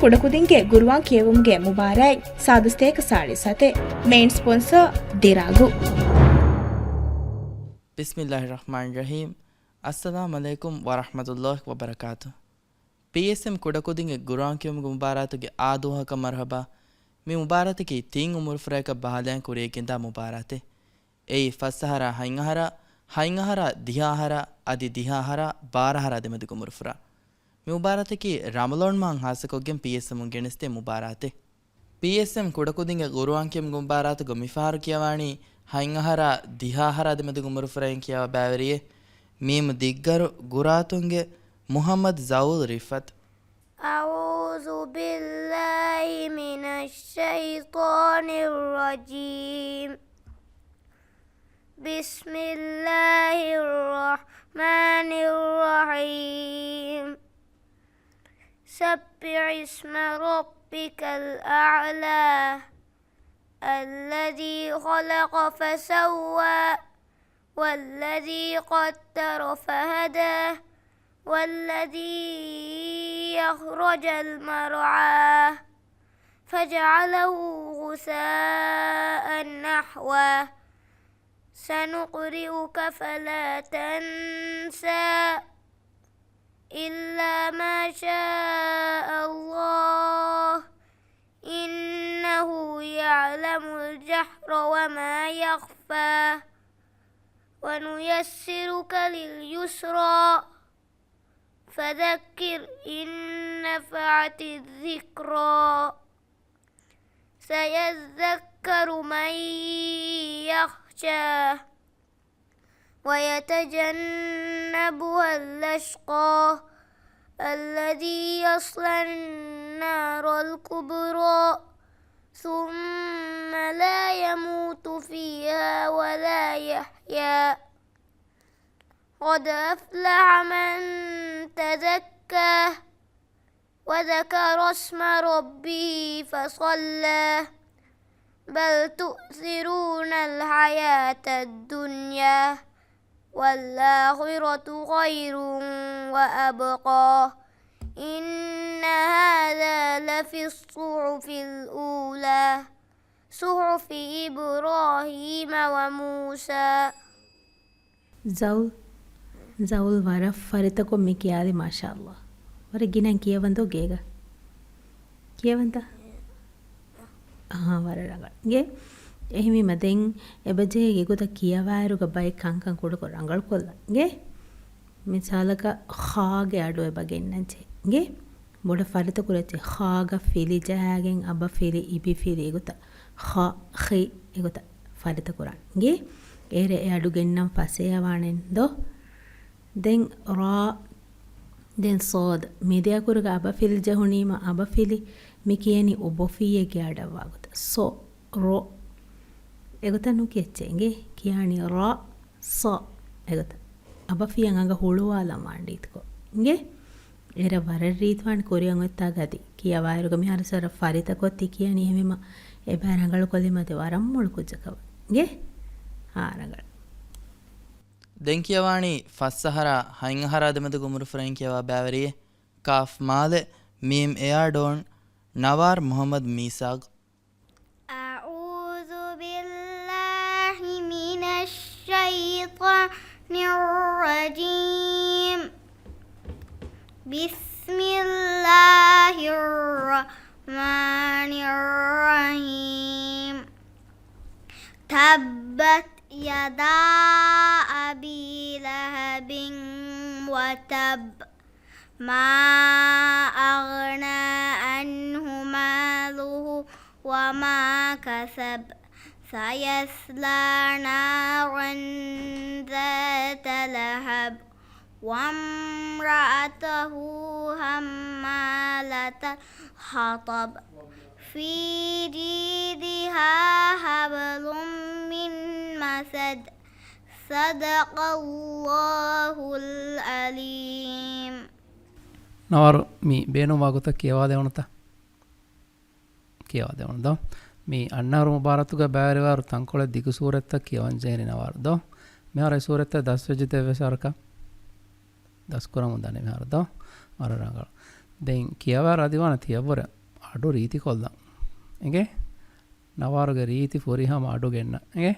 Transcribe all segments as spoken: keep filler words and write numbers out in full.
ކުޑަކުދިންގެ ގުރުއާން ކިޔެވުމުގެ މުބާރާތް ސާދަ ސަތޭކަ ސާޅީސް ހަތެއް. މެއިން ސްޕޮންސަރ ދިރާގު. ބިސްމިއްލާހި ރަޙްމާނި ރަޙީމް. އައްސަލާމް ޢަލައިކުމް ވަރަޙްމަތުﷲި ވަބަރަކާތު. ޕީއެސްއެމް ކުޑަކުދިންގެ ގުރުއާން ކިޔުމުގެ މުބާރާތުގެ އާދުވަހަކަށް މަރުޙަބާ. މި މުބާރާތަކީ ތިން އުމުރުފުރާއަކަށް ބަހާލައިގެން ކުރިޔަށް ގެންދާ މުބާރާތެއް. އެއީ ފަސް އަހަރާ ހަތް އަހަރާ، ހަތް އަހަރާ ދިހަ އަހަރާ، އަދި ދިހަ އަހަރާ ބާރަ އަހަރާ ދެމެދުގެ އުމުރުފުރާ. މި މުބާރާތަކީ ރަމަޟާން މަހަށް ހާއްސަކޮށްގެން ޕީއެސްއެމުން ގެނެސްދޭ މުބާރާތެއް. ޕީއެސްއެމް ކުޑަކުދިންގެ ގުރުއާން ކިޔުމުގެ މުބާރާތުގަ މިފަހަރު ކިޔަވާނީ ހަތް އަހަރާ ދިހަ އަހަރާ ދެމެދުގެ އުމުރުފުރާއިން ކިޔަވާ ބައިވެރިއެއް. މީމު ދިއްގަރު ގުރާތުންގެ މުޙައްމަދު ޒައުލް ރިފްއަތު. أعوذ بالله من الشيطان الرجيم. بسم الله الرحمن الرحيم. سبح اسم ربك الأعلى. الذي خلق فسوى. والذي قدر فهدى. والذي أخرج المرعى. فجعله غثاء أحوى. سنقرئك فلا تنسى. إلا ما شاء الله. إنه يعلم الجهر وما يخفى. ونيسرك لليسرى. فذكر إن نفعت الذكرى. سيذكر من يخشى. ويتجنبها الأشقى. الذي يصلى النار الكبرى. ثم لا يموت فيها ولا يحيا. قد أفلح من تزكى. وذكر اسم ربه فصلى. بل تؤثرون الحياة الدنيا. والآخرة خير وأبقى. إن هذا لفي الصحف الأولى. صحف إبراهيم وموسى. ޒައުލް، ޒައުލް ވަރަށް ފަރިތަކޮށް މި ކިޔާލި، މާޝާﷲ. ވަރަށް ގިނައިން ކިޔަވަންތޯ ގޭގަ؟ ކިޔަވަންތަ؟ އަހާ، ވަރަށް ރަނގަޅު. ގޭ. އެހެންވީމަ ދެން އެބަޖެހޭ ގެގޮތަށް ކިޔަވާއިރުގަ ބައެއް ކަންކަން ކުޑަކޮށް ރަނގަޅުކޮށްލަން. ގޭ. މިސާލަކަށް ޚާގެ އަޑު އެބަ ގެންނަންޖެހޭ. ގޭ. ބޮޑަށް ފަރިތަކުރައްޗޭ. ޚާގަ ފިލި ޖަހާގެން އަބަފިލި، އިބިފިލި އެގޮތަށް. ޚަ، ޚި އެގޮތަށް ފަރިތަކުރާން. ގޭ. އޭރަށް އެ އަޑު ގެންނަން ފަސޭހަވާނެން ދޯ؟ ދެން ރާ، ދެން ޞާދު. މި ދެ އަކުރުގަ އަބަފިލި ޖެހުނީމަ އަބަފިލި މި ކިޔަނީ އުބޮފިއްޔެއްގެ އަޑަށްވާ ގޮތަށް. ޞޮ، ރޮ. އެގޮތަށް ނުކިޔައްޗޭ އިނގޭ. ކިޔާނީ ރަ، ޞަ. އެގޮތަށް. އަބަފިޔަން އަނގަ ހުޅުވާލަން ވާން ރީތިކޮށް. އިނގޭ؟ އޭރަށް ވަރަށް ރީތިވާން ކުރިއަށް އޮތްތާ ގަދި. ކިޔަވާއިރުގަ މިހާރު ސަރަ ފަރިތަކޮށް ތި ކިޔަނީ އެހެންވީމަ އެބަ ރަނގަޅުކޮށްލީމަ ދެ ވަރަށް މޮޅު ކުއްޖަކަށް. އިނގޭ؟ އާ ރަނގަޅު. ދެން ކިޔަވާނީ ފަސް އަހަރާ ހަތް އަހަރާ ދެމެދުގެ އުމުރުފުރައިން ކިޔަވާ ބައިވެރިއެއް. ކާފް މާލެ، މީމް އެއާ ޑޯން، ނަވާރް މުޙައްމަދު މީސާގް. أعوذ بالله من الشيطان الرجيم. بسم الله الرحمن الرحيم. تبت يدا أبي لهب وتب. ما أغنى عنه ماله وما كسب. سيصلى نارا ذات لهب. وامرأته حمالة الحطب. في جيدها حبل من مسد. صدق الله العظيم. ނަވާރު މި ބޭނުންވާ ގޮތަށް ކިޔަވާދެވުނުތަ؟ ކިޔަވާދެވުނު ދޯ. މި އަންނަހަރު މުބާރާތުގަ ބައިވެރިވާއިރު ތަންކޮޅެއް ދިގު ސޫރަތްތައް ކިޔަވަން ޖެހެނީ ނަވާރު ދޯ. މިހާރު އެ ސޫރަތްތައް ދަސްވެއްޖެ ދެއްވެސް ވަރަކަށް. ދަސްކުރަމުން ދާނެ މިހާރު ދޯ. ވަރަށް ރަނގަޅު. ދެން ކިޔަވާ ރަދިވާނަ ތިޔަށްވުރެ އަޑު ރީތިކޮށްލަން. އެނގޭ؟ ނަވާރުގެ ރީތި ފުރިހަމަ އަޑު ގެންނަން. އެނގޭ؟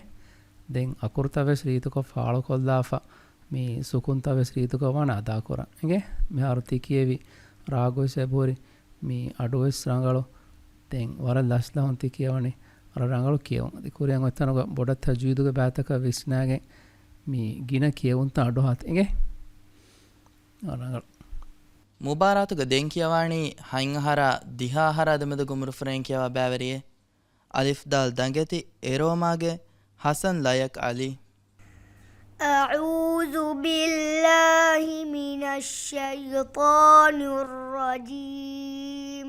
ދެން އަކުރުތައް ވެސް ރީތިކޮށް ފާޅުކޮށްލާފަ، މި ސުކުންތައް ވެސް ރީތިކޮށް ވާނެ އަދާކުރަން. އެނގޭ؟ މިހާރު ތި ކިޔެވި ރާގު ވެސް އެބަހުރި، މި އަޑު ވެސް ރަނގަޅު. ދެން ވަރަށް ލަސްލަހުން ތި ކިޔަވަނީ، ވަރަށް ރަނގަޅު ކިޔެވުން. އަދި ކުރިއަށް އޮތްތަނުގަ ބޮޑަށް ތަޖްވީދުގެ ބައިތަކަށް ވިސްނާގެން މި ގިނަ ކިޔެވުންތައް އަޑު ހާތި. އެނގޭ؟ ވަރަށް ރަނގަޅު. މުބާރާތުގަ ދެން ކިޔަވާނީ ހަތް އަހަރާ ދިހަ އަހަރާ ދެމެދުގެ އުމުރުފުރެން ކިޔަވާ ބައިވެރިއެއް. އަލިފް ދާލް ދަނގެތި އެރޯމާގެ ހަސަން ލަޔަކް އަލީ. أعوذ بالله من الشيطان الرجيم.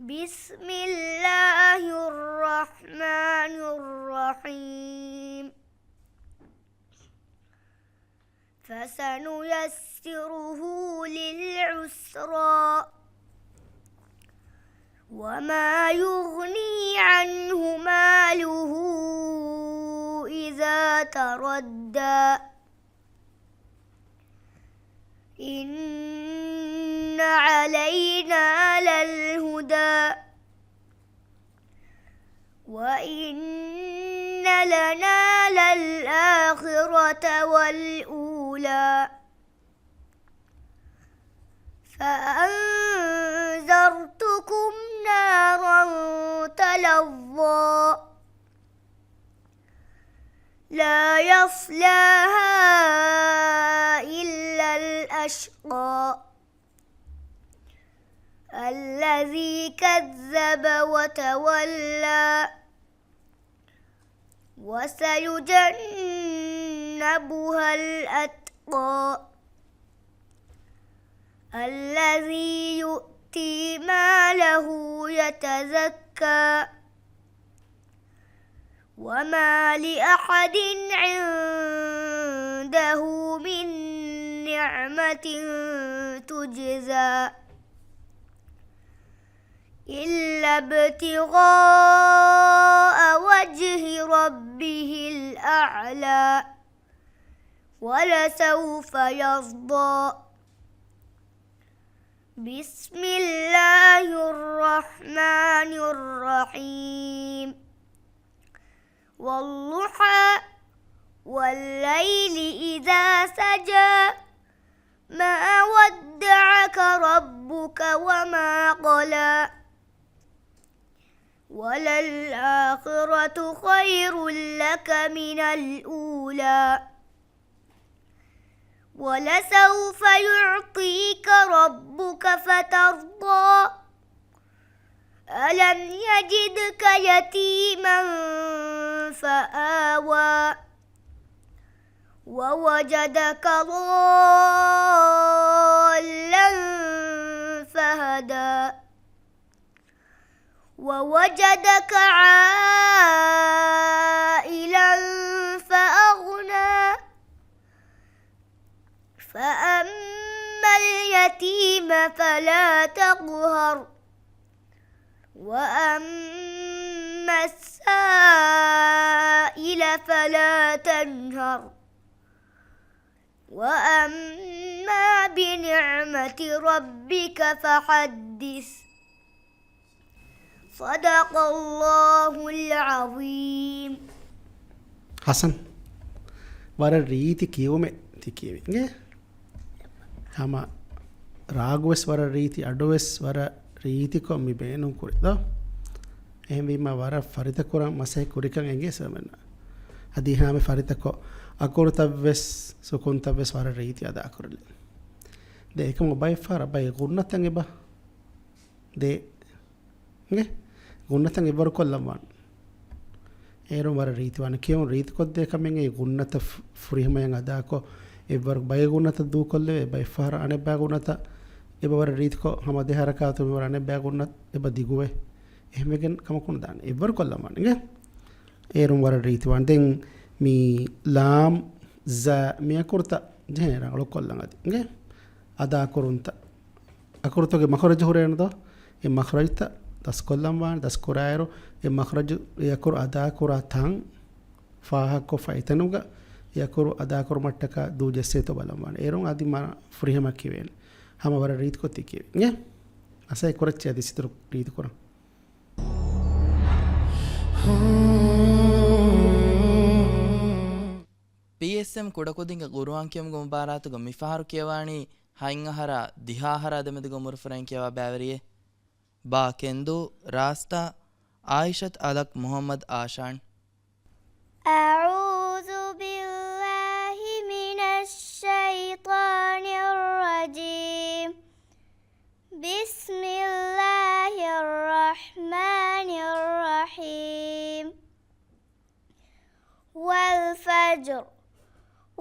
بسم الله الرحمن الرحيم. فسنيسره للعسرى. وما يغني عنه ماله إذا تردى. إن علينا للهدى. وإن لنا للآخرة والأولى. فأنذرتكم نارا تلظى. لا يصلاها إلا الأشقى. الذي كذب وتولى. وسيجنبها الأتقى. الذي يؤتي ماله يتزكى. وما لأحد عنده من نعمة تجزى إلا ابتغاء وجه ربه الأعلى ولسوف يرضى. بسم الله الرحمن الرحيم. والضحى. والليل إذا سجى. ما ودعك ربك وما قلى. وللآخرة خير لك من الأولى. ولسوف يعطيك ربك فترضى. ألم يجدك يتيما فآوى. ووجدك ضالا فهدى. ووجدك عائلا فأغنى. فأما اليتيم فلا تقهر. وأما السائل فلا تنهر. وأما بنعمة ربك فحدث. صدق الله العظيم. ހަސަން، ވަރަށް ރީތި ކިޔުމެއް ތި ކިޔެވި. އިނގޭ؟ ހަމަ ރާގުވެސް ވަރަށް ރީތި، އަޑުވެސް ވަރަށް ރީތިކޮށް މި ބޭނުން ކުރި ދޯ؟ އެހެންވީމަ ވަރަށް ފަރިތަކުރަން މަސައްކަތް ކުރިކަން އެނގޭ ސަމެންނަށް. އަދި ހަމަ ފަރިތަކޮށް އަކުރުތައްވެސް ސުކުންތައްވެސް ވަރަށް ރީތި އަދާކުރެއްވި. ދެ އެކަމު ބައެއްފަހަރަށް ބައެއް ގުންނަތައް އެބަ ދޭ. އިނގޭ؟ ގުންނަތައް އެއްވަރު ކޮށްލަން ވާނެ. އޭރުން ވަރަށް ރީތިވާނެ. ކިޔުން ރީތިކޮށްދޭ ކަމެއް އެ ގުންނަތައް ފު-، ފުރިހަމަޔަށް އަދާކޮށް، އެއްވަރު ބައެއް ގުންނަތައް ދޫކޮށްލެވޭ، ބައެއްފަހަރަށް އަނެއްބައި ގުންނަތައް އެބަ ވަރަށް ރީތިކޮށް، ހަމަ ދެ ހަރަކާތު މިވަރަށް އަނެއްބައި ގުންނަ އެބަ ދިގުވެ. އެހެންވެގެން ކަމަކު ނުދާނެ. އެއްވަރު ކޮށްލަން ވާނެ. އިނގޭ؟ އޭރުން ވަރަށް ރީތިވާނެ. ދެން މި ލާމް، ޒާ މި އަކުރުތައް ޖެހޭ ރަނގަޅު ކޮށްލަން އަދި. އިނގޭ؟ އަދާކުރުންތައް. އަކުރުތަކުގެ މަޚްރަޖު ހުރޭނެ ދޯ؟ އެ މަޚްރަޖުތައް ދަސްކޮށްލަން ވާނެ. ދަސްކުރާއިރު، އެ މަޚްރަޖު، އެ އަކުރު އަދާކުރާ ތަން ފާހަގަކޮށްފަ އެތަނުގަ އެ އަކުރު އަދާކުރުމަށްޓަކާ ދޫ ޖެއްސޭތޯ ބަލަން ވާނެ. އޭރުން އަދި މާ ފުރިހަމަ ކިޔެވޭނެ. ހަމަ ވަރަށް ރީތިކޮށް ތި ކިޔެވި. އިނގޭ؟ އަސައެއް ކުރައްޗި އަދި ސިދުރު ރީތިކުރަން. ޕީއެސްއެމް ކުޑަކުދިންގެ ގުރުއާން ކިޔުމުގެ މުބާރާތުގަ މިފަހަރު ކިޔަވާނީ ހަތް އަހަރާ ދިހަ އަހަރާ ދެމެދުގެ އުމުރުފުރެން ކިޔަވާ ބައިވެރިއެއް. ބާ ކެންދޫ، ރާސްތާ، އާއިޝަތު އަލަކް މުހައްމަދު އާޝާން. أعوذ بالله من الشيطان الرجيم. بسم الله الرحمن الرحيم. والفجر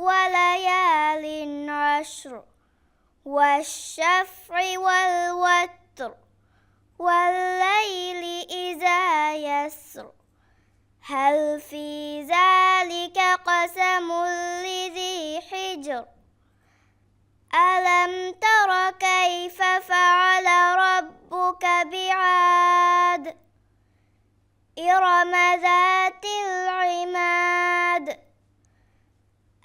وليال عشر والشفع والوتر والليل إذا يسر هل في ذلك قسم لذي حجر ألم تر كيف فعل ربك بعاد إرم ذات العماد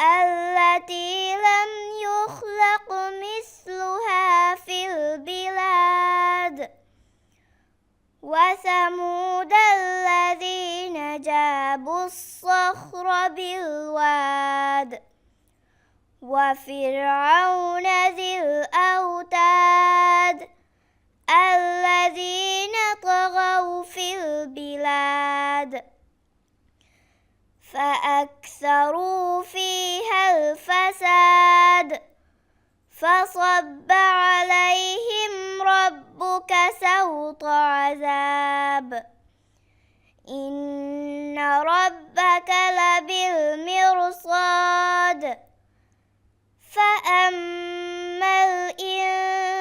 التي لم يخلق مثلها في البلاد وثمود الذين جابوا الصخر بالواد وفرعون ذي الأوتاد الذين طغوا في البلاد فأكثروا فيها الفساد فصب عليهم ربك سوط عذاب إن ربك لبالمرصاد فأما الإنسان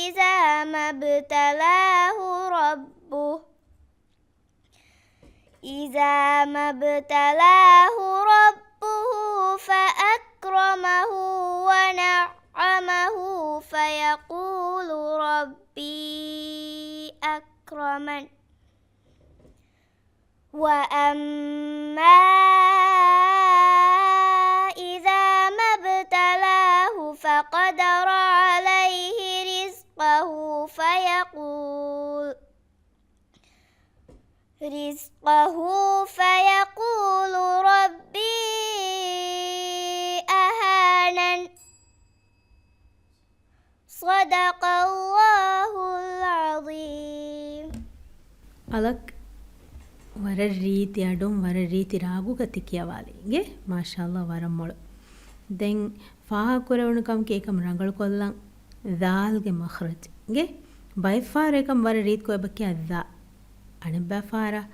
إذا ما ابتلاه ربه إذا ما ابتلاه ربه فأكرمه ونعمه فيقول ربي أكرمن وأما إذا ما ابتلاه فقدر عليه رزقه فيقول رزقه فيقول ربي أهانن صدق الله العظيم. އަލަކް، ވަރަށް ރީތި އަޑުން، ވަރަށް ރީތި ރާގުގަ ތި ކިޔަވާލީ. އިނގޭ؟ މާޝާﷲ، ވަރަށް މޮޅު. ދެން ފާހަގަ ކުރެވުނު ކަމަކީ އެކަމަށް ރަނގަޅުކޮށްލަން ޛާލްގެ މަޚްރަޖް. އިނގޭ؟ ބައެއް ފަހަރު އެކަމަށް ވަރަށް ރީތިކޮށް އެބަ ކިޔާ ޛާ. އަނެއްބައި ފަހަރަށް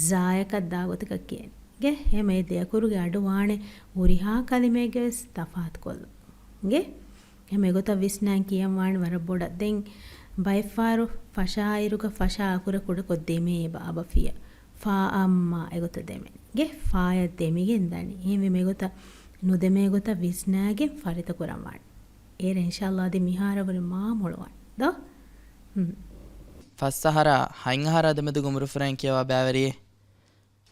ޒާޔަކަށް ދާ ގޮތަކަށް ކިޔަނީ. އިނގޭ؟ އެހެމަ އެ ދެއަކުރުގެ އަޑު ވާނެ ހުރިހާ ކަލިމައެއްގަ ވެސް ތަފާތުކޮށްލުން. އިނގޭ؟ އެހެމަ އެގޮތަށް ވިސްނާން ކިޔަން ވާނެ ވަރަށް ބޮޑަށް. ދެން ބައެއް ފަހަރު ފަށާއިރުގަ ފަށާ އަކުރެއް ކުޑަކޮށް ދެމޭ ބާބަފިޔަ. ފާ އައްމާ އެގޮތަށް ދެމެން. އިނގޭ؟ ފާޔަށް ދެމިގެން ދަނީ. އެހެންވީމަ އެގޮތަށް ނުދެމޭ ގޮތަށް ވިސްނާގެން ފަރިތަ ކުރަން ވާނެ. އޭރަށް އިންޝާﷲ އަދި މިހާރަށް ވުރެ މާ މޮޅުވާނެ. ދޯ؟ ހުން. ފަސް އަހަރާ ހަތް އަހަރާ ދެމެދުގެ އުމުރުފުރެން ކިޔަވާ ބައިވެރިއެއް.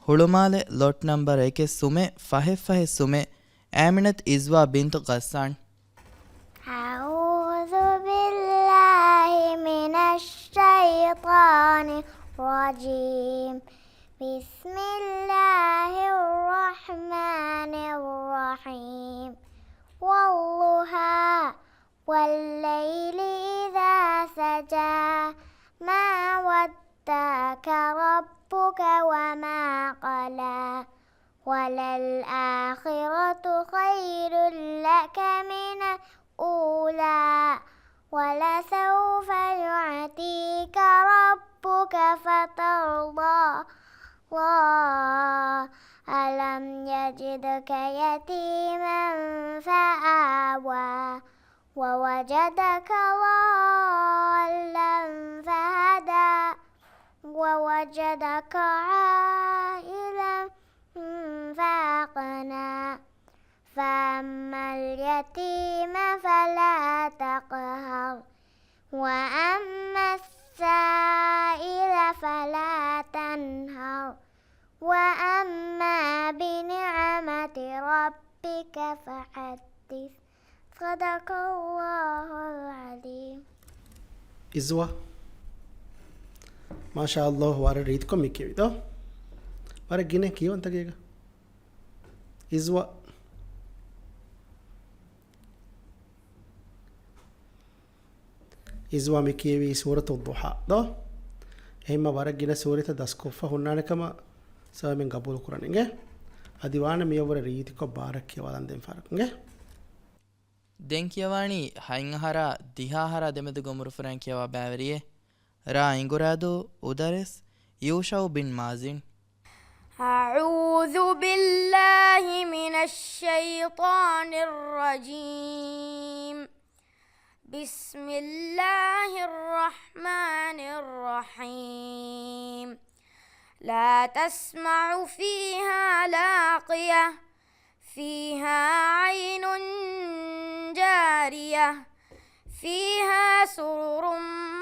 ހުޅުމާލެ ލޮޓް ނަމްބަރު އެކެއް ސުމެ، ފަހެއް ފަހެއް ސުމެ، އާމިނަތު އިޒްވާ ބިންތު ޣައްސާން. أعوذ بالله من الشيطان الرجيم. بسم الله الرحمن الرحيم. والضحى. والليل إذا سجى. ما ودعك ربك وما قلى. وللآخرة خير لك من الأولى. ولسوف يعطيك ربك فترضى. ألم يجدك يتيما فآوى. ووجدك ضالا فهدى. ووجدك عائلا فأغنى. فأما اليتيم فلا تقهر. وأما السائل فلا تنهر. وأما بنعمة ربك فحدث. صدق الله العظيم. އިޒުވާ. މާޝާﷲ، ވަރަށް ރީތިކޮށް މި ކިޔެވި ދޯ. ވަރަށް ގިނަ ކިޔަވަންތަކެއްގަ. އިޒުވާ. އިޒުވާ މި ކިޔެވީ ސޫރަތު ޟުޙާ ދޯ؟ އެހެންމަ ވަރަށް ގިނަ ސޫރަތްތައް ދަސްކޮށްފަ ހުންނާނެ ކަމަށް ސަބަބެން ގަބޫލު ކުރަން އިނގޭ. އަދި ވާނަމަ މިއަށްވުރެ ރީތިކޮށް ބާރަށް ކިޔަވާލަން ދެން ފާރަކު އިނގޭ. ދެން ކިޔަވާނީ ހަތް އަހަރާ ދިހަ އަހަރާ ދެމެދުގެ އުމުރުފުރައިން ކިޔަވާ ބައިވެރިއެއް. ރ. އިނގުރާދޫ. އުދަރެސް. ޔޫޝައު ބިން މާޒިން. أعوذ بالله من الشيطان الرجيم. بسم الله الرحمن الرحيم. لا تسمع فيها لاغية. فيها عين جارية. فيها سرر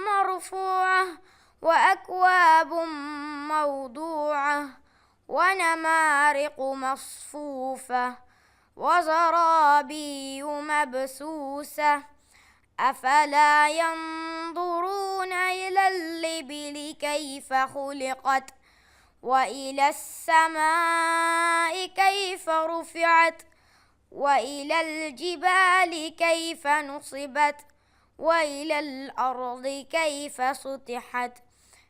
مرفوعة. وأكواب موضوعة. ونمارق مصفوفة. وزرابي مبثوثة. أفلا ينظرون إلى الإبل كيف خلقت. وإلى السماء كيف رفعت. وإلى الجبال كيف نصبت. وإلى الأرض كيف سطحت.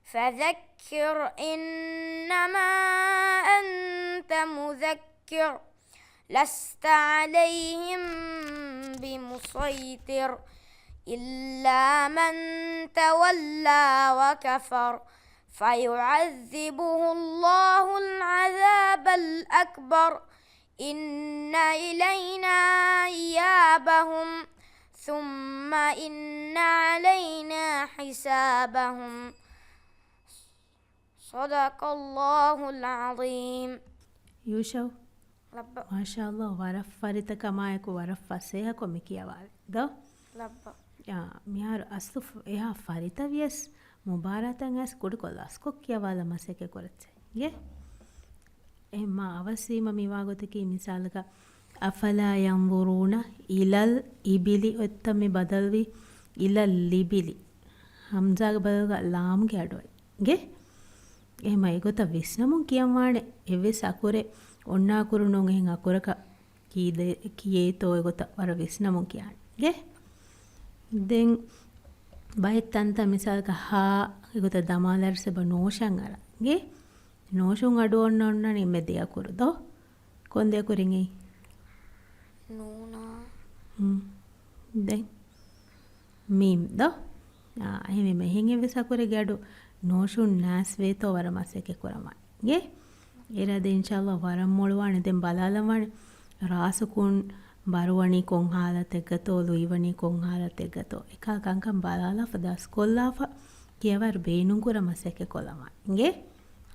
فذكر إنما أنت مذكر. لست عليهم بمسيطر. إلا من تولى وكفر. فيعذبه الله العذاب الأكبر. إن إلينا إيابهم ثم إن علينا حسابهم. صدق الله العظيم. ޔޫޝައު. ލައްބަ. މާޝާﷲ، ވަރަށް ފަރިތަކަމާއެކު ވަރަށް ފަސޭހަކޮށް މި ކިޔަވާލި ދޯ؟ ލައްބަ. އާ، މިހާރު އަސްލު ފު-، އެހާ ފަރިތަ ވިޔަސް މުބާރާތަށް އައިސް ކުޑަކޮށް ލަސްކޮށް ކިޔަވާލަން މަސައްކަތް ކުރައްޗޭ. އިނގޭ؟ އެހެންމާ އަވަސްވީމަ މިވާގޮތަކީ މިސާލަކަށް، أفلا ينظرون إلى الإبل އޮތްތަ މި ބަދަލުވީ إلى الإبل. ހަމްޒާގެ ބަދަލުގަ ލާމްގެ އަޑުއައި. އިނގޭ؟ އެހެންމާ އެގޮތަށް ވިސްނަމުން ކިޔަންވާނެ އެއްވެސް އަކުރެއް އޮންނަ އަކުރު ނޫން އެހެން އަކުރަކަށް ކީ ދޭ-، ކިޔޭތޯ އެގޮތަށް ވަރަށް ވިސްނަމުން ކިޔާނެ. އިނގޭ؟ ދެން ބައެއް ތަންތަން މިސާލަކަށް ހާ އެގޮތަށް ދަމާލާއިރު ސެބަ ނޯޝަން އަރާ. އިނގޭ؟ ނޯޝުން އަޑު އޮންނަ އޮންނާނީ އެންމެ ދެ އަކުރު ދޯ؟ ކޮން ދެ އަކުރެއް އެއީ؟ ނޫނާ. ހުން. ދެން މީމް ދޯ؟ އާ، އެހެންވީމަ އެހެން އެއްވެސް އަކުރެއްގެ އަޑު ނޯޝުން ނާސް ވޭތޯ ވަރަށް މަސައްކަތް ކުރަމާ. އިނގޭ؟ އޭރަށް ދެން އިންޝާﷲ ވަރަށް މޮޅުވާނެ. ދެން ބަލާލަން ވާނެ ރާސުކުން ބަރު ވަނީ ކޮން ހާލަތެއްގަތޯ، ލުއި ވަނީ ކޮން ހާލަތެއްގަތޯ. އެކާ ކަންކަން ބަލާލާފަ ދަސްކޮށްލާފަ ކިޔަވާއިރު ބޭނުންކުރާ މަސައްކަތް ކޮށްލަމާ. އިނގޭ؟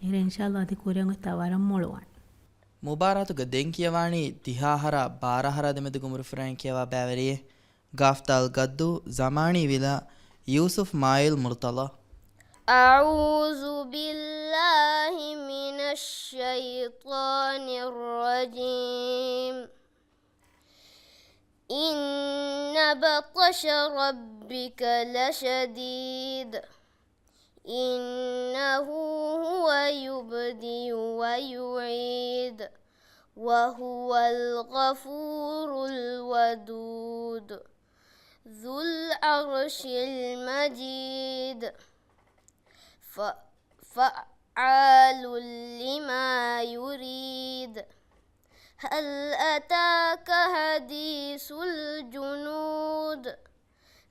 އޭރަށް އިންޝާﷲ އަދި ކުރިއަށް އޮތްތާ ވަރަށް މޮޅުވާނެ. މުބާރާތުގެ ދެން ކިޔަވާނީ ދިހަ އަހަރާ ބާރަ އަހަރާ ދެމެދުގެ އުމުރުފުރައިން ކިޔަވާ ބައިވެރިއެއް. ގާފް ދާލް ގައްދޫ، ޒަމާނީ ވިލާ، ޔޫސުފް މާއިލް މުރުތަޟާ. أعوذ بالله من الشيطان الرجيم. إن بطش ربك لشديد. إنه هو يبدئ ويعيد وهو الغفور الودود ذو العرش المجيد ف-، فعال لما يريد. هل أتاك حديث الجنود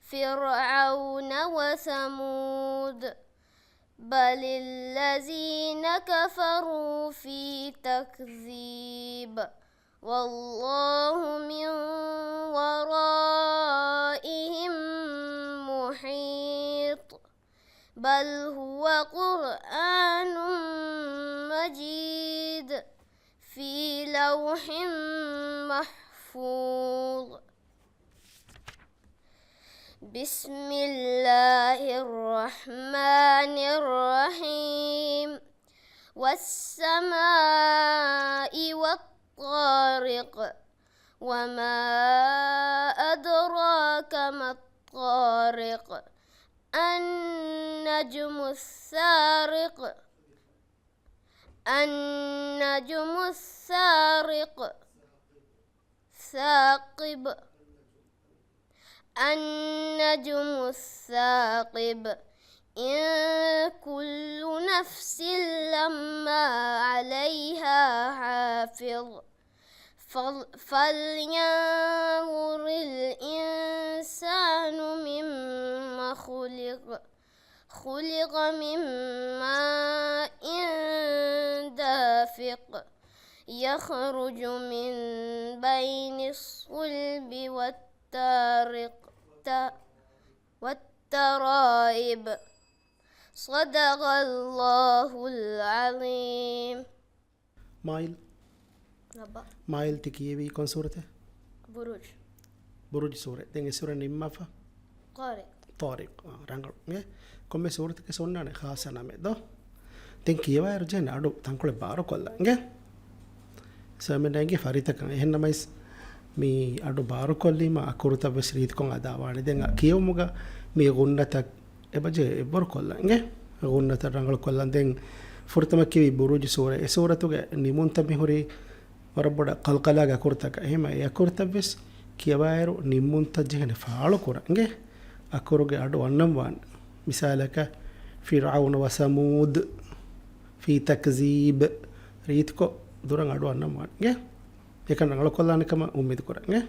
فرعون وثمود بل الذين كفروا في تكذيب والله من ورائهم محيط بل هو قرآن مجيد في لوح محفوظ. بسم الله الرحمن الرحيم. والسماء والطارق. وما أدراك ما الطارق. النجم الثاقب. النجم الثاقب. ثاقب. النجم الثاقب. إن كل نفس لما عليها حافظ. فل-، فلينظر الإنسان مما خلق. خلق من ماء دافق. يخرج من بين الصلب والتارق-، تا-، والترائب. صدق الله العظيم. މާއިލް. ރައްބާ. މާއިލް، ތި ކިޔެވީ ކޮން ސޫރަތެއް؟ ބުރޫޖް. ބުރޫޖް ސޫރަތް. ދެން އެ ސޫރަ ނިންމާފަ؟ ޠާރިޤް. ޠާރިޤް. އާ، ރަނގަޅު. އިނގޭ؟ ކޮންމެ ސޫރަތަކެއް އޮންނާނެ ޚާއްޞަ ނަމެއް ދޯ؟ ދެން ކިޔަވާއިރު ޖެހޭނެ އަޑު ތަންކޮޅެއް ބާރުކޮށްލަން. އިނގޭ؟ ސަމެން ނޭނގި ފަރިތަކަށް. އެހެންނަމަވެސް މި އަޑު ބާރުކޮށްލީމަ އަކުރުތައް ވެސް ރީތިކޮށް އަދާވާނެ. ދެން އަ، ކިޔެވުމުގަ މި ޣުންނަތައް އެބަޖެހޭ އެއްވަރު ކޮށްލަން. އިނގޭ؟ ޣުންނަތައް ރަނގަޅު ކޮށްލަން. ދެން ފުރަތަމަ ކިޔެވީ ބުރޫޖު ސޫރަ. އެ ސޫރަތުގެ ނިމުންތައް މިހުރީ ވަރަށް ބޮޑަށް ކަލްކަލާގެ އަކުރުތަކަށް. އެހެމަ އެ އަކުރުތައް ވެސް ކިޔަވާއިރު ނިމުންތައް ޖެހޭނެ ފާޅުކުރަން. އިނގޭ؟ އަކުރުގެ އަޑު އަންނަން ވާނެ. މިސާލަކަށް، فِرْعَوْنَ وَثَمُودَ، فِي تَكْذِيبٍ، ރީތިކޮށް ދުރަށް އަޑު އަންނަން ވާނެ. އިނގޭ؟ އެކަން ރަނގަޅުކޮށްލާނެ ކަމަށް އުއްމީދު ކުރަން. އިނގޭ؟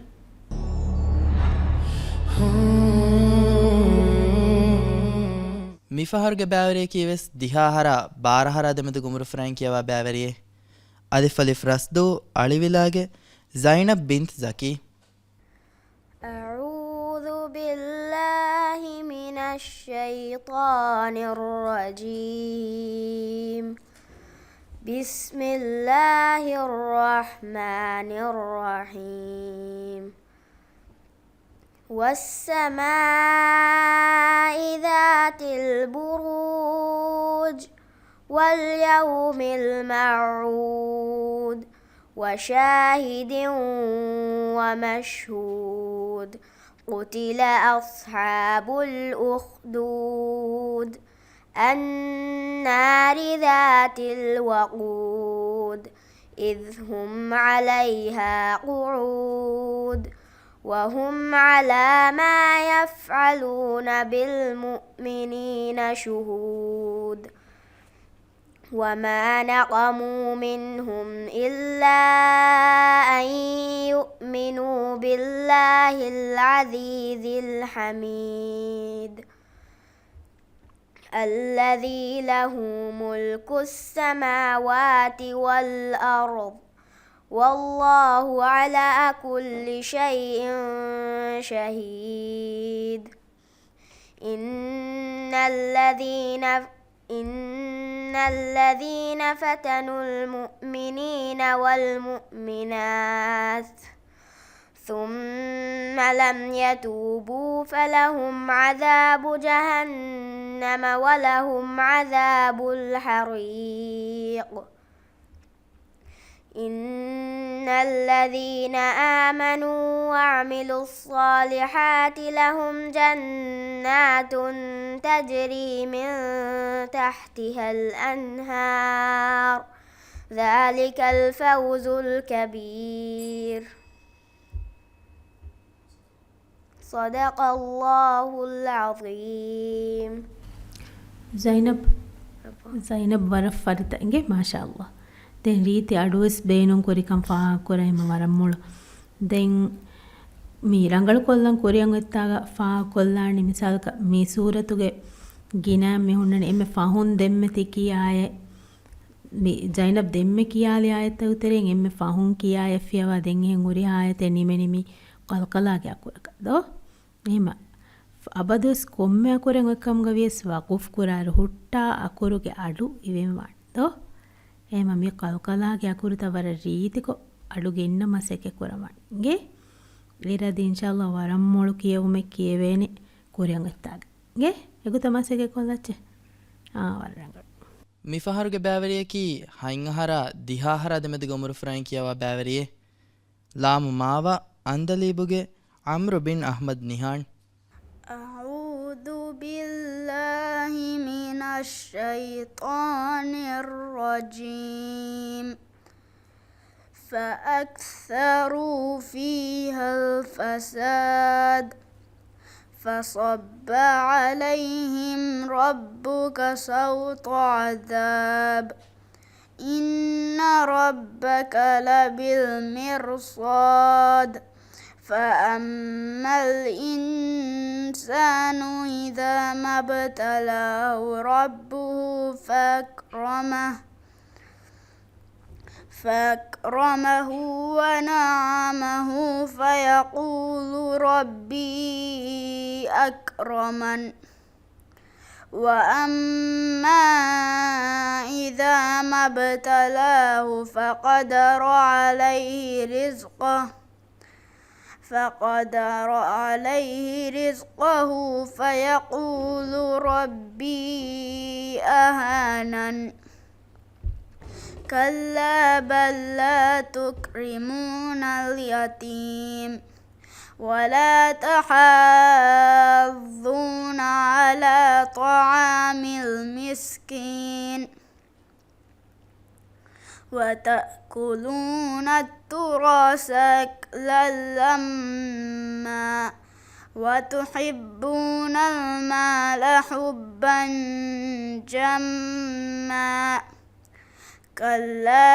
މިފަހަރުގެ ބައިވެރިޔަކީ ވެސް ދިހަ އަހަރާ ބާރަ އަހަރާ ދެމެދު އުމުރުފުރައިން ކިޔަވާ ބައިވެރިއެއް. އަލިފް އަލިފް ރަސްދޫ އަޅިވިލާގެ ޒައިނަބް ބިންތް ޒަކީ. أعوذ بالله من الشيطان الرجيم. بسم الله الرحمن الرحيم. والسماء ذات البروج. واليوم الموعود. وشاهد ومشهود. قتل أصحاب الأخدود. النار ذات الوقود. إذ هم عليها قعود. وهم على ما يفعلون بالمؤمنين شهود. وما نقموا منهم إلا أن يؤمنوا بالله العزيز الحميد. الذي له ملك السماوات والأرض، والله على كل شيء شهيد. إن الذين، إن الذين فتنوا المؤمنين والمؤمنات ثم لم يتوبوا فلهم عذاب جهنم ولهم عذاب الحريق. إن الذين آمنوا وعملوا الصالحات لهم جنات تجري من تحتها الأنهار، ذلك الفوز الكبير. صدق الله العظيم. ޒައިނަބް، ޒައިނަބް ވަރަށް ފަރިތަ އިނގޭ، މާޝާﷲ. ދެން ރީތި އަޑުވެސް ބޭނުން ކުރިކަން ފާހަގަކުރައިމަ ވަރަށް މޮޅު. ދެން މި ރަނގަޅު ކޮށްލަން ކުރިއަށް އޮތްތާގަ ފާހަގަކޮށްލާނީ މިސާލަކަށް މި ސޫރަތުގެ ގިނައިން މި ހުންނަނީ އެންމެ ފަހުން ދެންމެ ތި ކިޔާ އާޔަތް، މި ޒައިނަބް ދެންމެ ކިޔާލި އާޔަތްތަކުގެ ތެރެއިން އެންމެ ފަހުން ކިޔާ އާޔަތް ފިޔަވާ ދެން އެހެން ހުރިހާ އާޔަތެއް ނިމެނީ މި ކަލްކަލާގެ އަކުރަކަށް ދޯ؟ އެހެމަ އަބަދުވެސް ކޮންމެ އަކުރެއް އޮތްކަމުގަ ވިޔަސް ވަޤުފް ކުރާއިރު ހުއްޓާ އަކުރުގެ އަޑު އިވެން ވާނެ ދޯ؟ އެހެމަ މި ކަލްކަލާގެ އަކުރުތައް ވަރަށް ރީތިކޮށް އަޑު ގެންނަ މަސައްކަތް ކުރަމާ އިނގޭ. އޭރަދީ އިންޝާﷲ ވަރަށް މޮޅު ކިޔެވުމެއް ކިޔެވޭނެ ކުރިއަށް އޮތްތާގަ އިނގޭ. އެގޮތަށް މަސައްކަތް ކޮށްލައްޗޭ. އާ، ވަރަށް ރަނގަޅު. މިފަހަރުގެ ބައިވެރިޔަކީ ހަތް އަހަރާ ދިހަ އަހަރާ ދެމެދުގެ އުމުރުފުރައިން ކިޔަވާ ބައިވެރިއެއް. ލާމު މާވާ އަންދަލީބުގެ ޢަމްރު ބިން އަޙްމަދު ނިހާން. أعوذ بالله من الشيطان الرجيم. فأكثروا فيها الفساد فصب عليهم ربك سوط عذاب إن ربك لبالمرصاد. فأما الإنسان إذا ما ابتلاه ربه فأكرمه فأكرمه ونعمه فيقول ربي أكرمن. وأما إذا ما ابتلاه فقدر عليه رزقه فقدر عليه رزقه فيقول ربي أهانن. كلا بل لا تكرمون اليتيم ولا تحاضون على طعام المسكين وتأكلون التراث أكلا لما وتحبون المال حبا جما كلا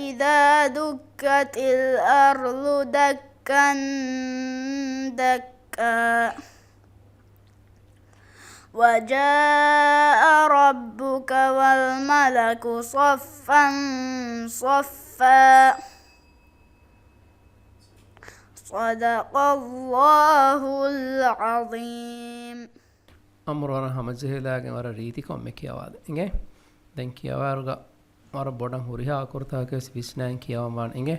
إذا دكت الأرض دكا دكا وجاء ربك والملك صفا صفا. صدق الله العظيم. އަމްރު ވަރަށް ހަމަޖެހިލާގެން ވަރަށް ރީތިކޮށް މި ކިޔަވާލި. އިނގޭ؟ ދެން ކިޔަވާއިރުގަ ވަރަށް ބޮޑަށް ހުރިހާ އަކުރުތަކަކީވެސް ވިސްނައިން ކިޔަވަން ވާނެ. އިނގޭ؟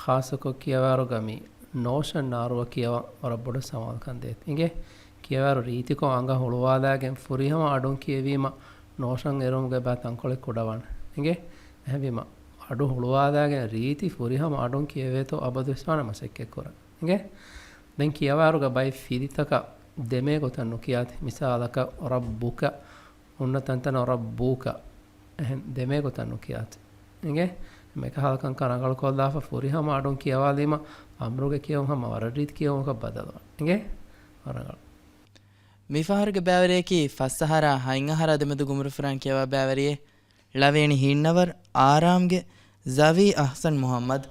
ޚާއްޞަކޮށް ކިޔަވާއިރުގަ މި ނޯޝަން އަރުއަށް ކިޔަވަން ވަރަށް ބޮޑަށް ސަމާލުކަން ދޭތި. އިނގޭ؟ ކިޔަވާއިރު ރީތިކޮށް އަނގަ ހުޅުވާލާގެން ފުރިހަމަ އަޑުން ކިޔެވީމަ ނޯޝަން އެރުމުގެ ބައި ތަންކޮޅެއް ކުޑަވާނެ. އިނގޭ؟ އެހެންވީމަ އަޑު ހުޅުވާލާގެން ރީތި ފުރިހަމަ އަޑުން ކިޔެވޭތޯ އަބަދުވެސް ވާނެ މަސައްކަތްކުރަން. އިނގޭ؟ ދެން ކިޔަވާއިރުގަ ބައެއް ފިލިތަކަށް ދެމޭ ގޮތަށް ނުކިޔާތި. މިސާލަކަށް ރައްބުކަ، ހުންނަ ތަންތަނަށް ރައްބޫކަ. އެހެން ދެމޭ ގޮތަށް ނުކިޔާތި. އިނގޭ؟ މިކަހަލަ ކަންކަން ރަނގަޅުކޮށްލާފަ ފުރިހަމަ އަޑުން ކިޔަވާލީމަ އަމްރުގެ ކިޔެވުން ހަމަ ވަރަށް ރީތި ކިޔެވުމަކަށް ބަދަލުވާނެ. އިނގޭ؟ ވަރަށް ރަނގަޅު. މިފަހަރުގެ ބައިވެރިޔަކީ ފަސް އަހަރާ ހަތް އަހަރާ ދެމެދު ގުމުރުފުރާން ކިޔަވާ ބައިވެރިއެއް. ޅަވޭނީ ހިންނަވަރު އާރާމްގެ ޒަވީ އަޙްސަން މުޙައްމަދު.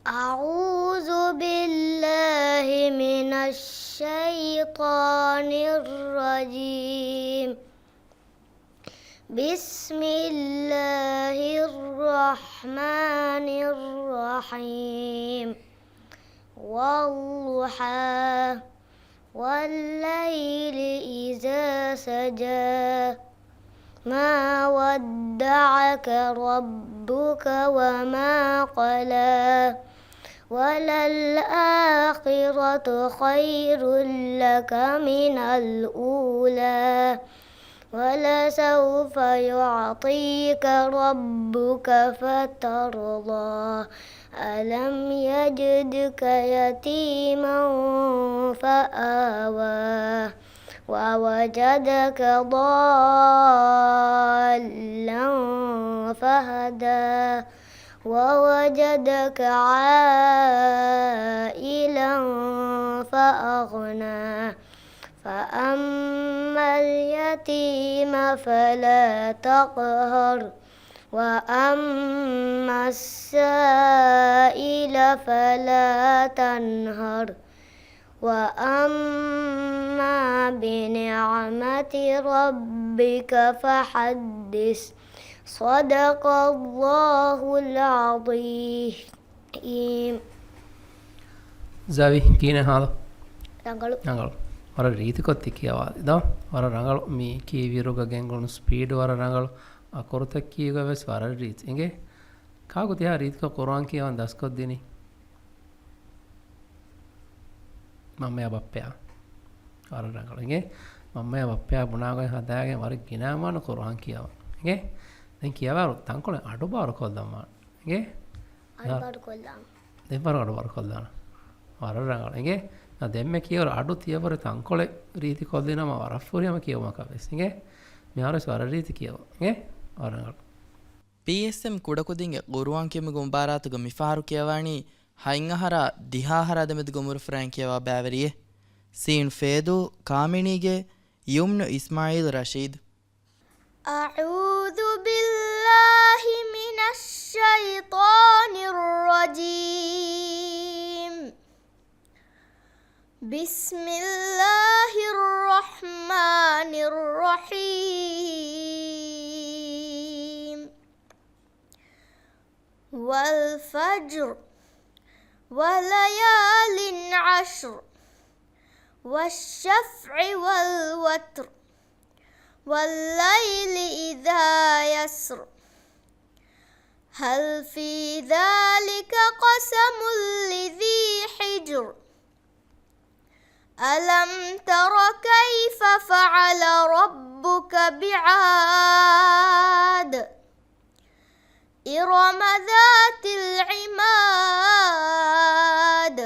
أعوذ بالله من الشيطان الرجيم. بسم الله الرحمن الرحيم. والضحى. والليل إذا سجى. ما ودعك ربك وما قلى. وللآخرة خير لك من الأولى. ولسوف يعطيك ربك فترضى. ألم يجدك يتيما فآوى. ووجدك ضالا فهدى. ووجدك عائلا فأغنى. فأما اليتيم فلا تقهر. وأما السائل فلا تنهر. وأما بنعمة ربك فحدث. صدق الله العظيم. ޒާވީ، ކިހިނެއް ހާލު؟ ރަނގަޅު. ރަނގަޅު. ވަރަށް ރީތިކޮށް ތި ކިޔަވާލި ދޯ. ވަރަށް ރަނގަޅު. މި ކީއްވިއިރުގަ ގެންގުޅުނު ސްޕީޑް ވަރަށް ރަނގަޅު. އަކުރުތައް ކީއްވެ ވެސް ވަރަށް ރީތި. އިނގޭ؟ ކާކު ތިހާ ރީތިކޮށް ޤުރުއާން ކިޔަވަން ދަސްކޮށްދިނީ؟ މަންމަޔާ ބައްޕަޔާ. ވަރަށް ރަނގަޅު. އިނގޭ؟ މަންމަޔާ ބައްޕަޔާ ބުނާގޮތް ހަދާގެން ވަރަށް ގިނައިން ވާނެ ޤުރުއާން ކިޔަވަން. އިނގޭ؟ ދެން ކިޔަވާއިރު ތަންކޮޅެއް އަޑުބާރު ކޮށްލަން ވާނެ. އިނގޭ؟ އަޑުބާރު ކޮށްލާން. ދެން ވަރަށް އަޑު ވަރު ކޮށްލާނަން. ވަރަށް ރަނގަޅު. އިނގޭ؟ ދެންމެ ކިޔަވަރު އަޑު ތިޔަވަރު ތަންކޮޅެއް ރީތި ކޮށްލިނަމަ ވަރަށް ފުރިހަމަ ކިޔެވުމަކަށް ވެސް. އިނގޭ؟ މިހާރު ވެސް ވަރަށް ރީތި ކިޔަވަ. އިނގޭ؟ ވަރަށް ރަނގަޅު. ޕީއެސްއެމް ކުޑަކުދިންގެ ޤުރުއާން ކިޔުމުގެ މުބާރާތުގަ މިފަހަރު ކިޔަވާނީ ހަތް އަހަރާ ދިހަ އަހަރާ ދެމެދުގެ އުމުރު ފުރައިން ކިޔަވާ ބައިވެރިއެއް. ސީން ފޭދޫ ކާމިނީގެ ޔުމްނު އިސްމާޢީލް ރަޝީދު. أعوذ بالله من الشيطان الرجيم. بسم الله الرحمن الرحيم. والفجر وليال عشر والشفع والوتر والليل إذا يسر هل في ذلك قسم لذي حجر ألم تر كيف فعل ربك بعاد إرم ذات العماد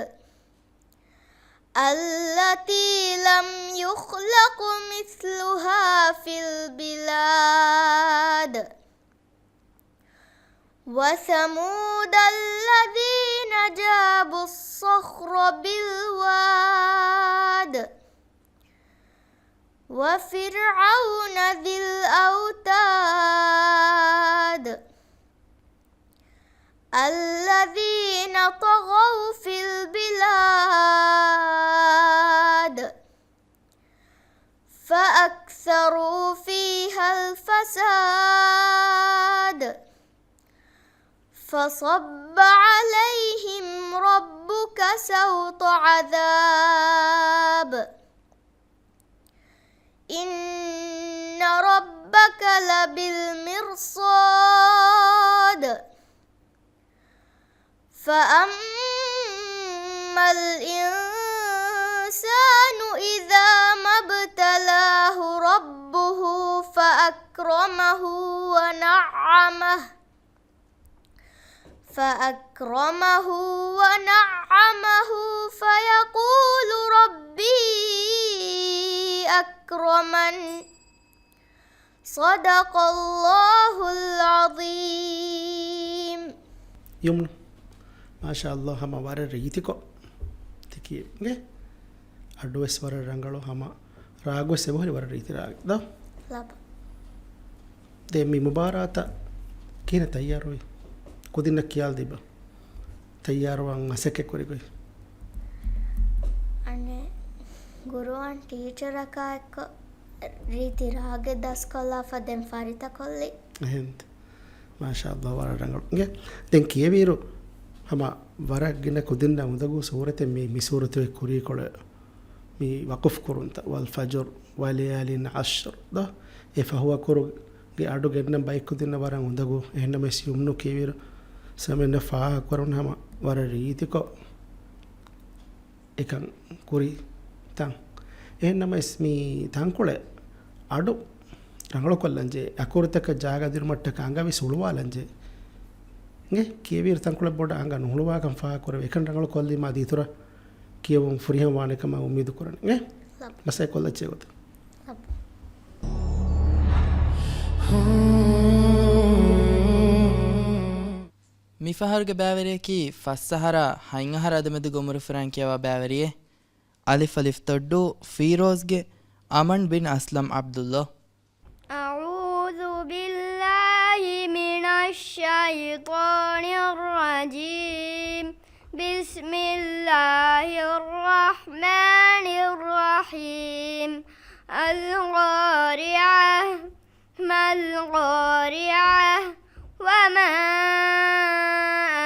التي لم يخلق مثلها في البلاد وثمود الذين جابوا الصخر بالواد وفرعون ذي الأوتاد الذين طغوا في البلاد فأكثروا فيها الفساد فصب عليهم ربك سوط عذاب إن ربك لبالمرصاد فأما الإنسان إذا ما ابتلاه ربه فأكرمه ونعمه فأكرمه ونعمه فيقول ربي أكرمن صدق الله العظيم. ޔުމްނު. މާޝާﷲ، ހަމަ ވަރަށް ރީތިކޮށް ތި ކިޔެވި. އަޑުވެސް ވަރަށް ރަނގަޅު، ހަމަ ރާގުވެސް އެބަހުރި ވަރަށް ރީތި ރާގެއް ދޯ؟ ލަބަ. ދެން މި މުބާރާތަށް ކިހިނެއް ތައްޔާރުވީ؟ ކުދިންނަށް ކިޔާލަދީބަ. ތައްޔާރުވާން މަސައްކަތް ކުރި ގޮތް. އަނެއް ގުރުއާން ޓީޗަރަކާ އެއްކޮށް ރީތި ރާގެއް ދަސްކޮށްލާފަ ދެން ފަރިތަ ކޮށްލި. އެހެން. މާޝާﷲ، ވަރަށް ރަނގަޅު. އިނގޭ، ދެން ކިޔެވިއިރު ހަމަ ވަރަށް ގިނަ ކުދިންނަށް އުނދަގޫ ސޫރަތެއް މި، މި ސޫރަތުގެ ކުރީކޮޅެއް މި ވަޤުފް ކުރުންތަ، والفجر وليال عشر ދޯ؟ އެ ފަހު އަކުރުގެ އަޑު ގެންނަން ބައެއް ކުދިންނަށް ވަރަށް އުނދަގޫ. އެހެންނަމަވެސް ޔުމްނު ކިޔެވިއިރު ސަމެންނަށް ފާހަގަކުރަން ހަމަ ވަރަށް ރީތިކޮށް އެކަން ކުރި ތަން. އެހެންނަމަވެސް މި ތަންކޮޅެއް އަޑު ރަނގަޅުކޮށްލަންޖެހޭ، އަކުރުތަކަށް ޖާގަ ދިނުމަށްޓަކާ އަނގަ ވެސް ހުޅުވާލަންޖެހޭ. އިނގޭ، ކިޔެވިއިރު ތަންކޮޅެއް ބޮޑަށް އަނގަ ނުހުޅުވާކަން ފާހަގަކުރެވޭ. އެކަން ރަނގަޅުކޮށްލީމާ ދީތުރަށް ކިޔެވުން ފުރިހަމަ ވާނެ ކަމަށް އުއްމީދު ކުރަން. އިނގޭ؟ ލަބަ. މަސައްކަތް ކޮށްލައްޗޭ ގޮތަށް. ލަބަ. މިފަހަރުގެ ބައިވެރިޔަކީ ފަސް އަހަރާ ހަތް އަހަރާ ދެމެދުގެ އުމުރު ފުރައިން ކިޔަވާ ބައިވެރިއެއް. އަލިފް އަލިފް ދޮއްޑޫ، ފީރޯޒްގެ އަމަން ބިން އަސްލަމް ޢަބްދުﷲ. أعوذ بالله من الشيطان الرجيم. بسم الله الرحمن الرحيم. القارعة. ما القارعة؟ وما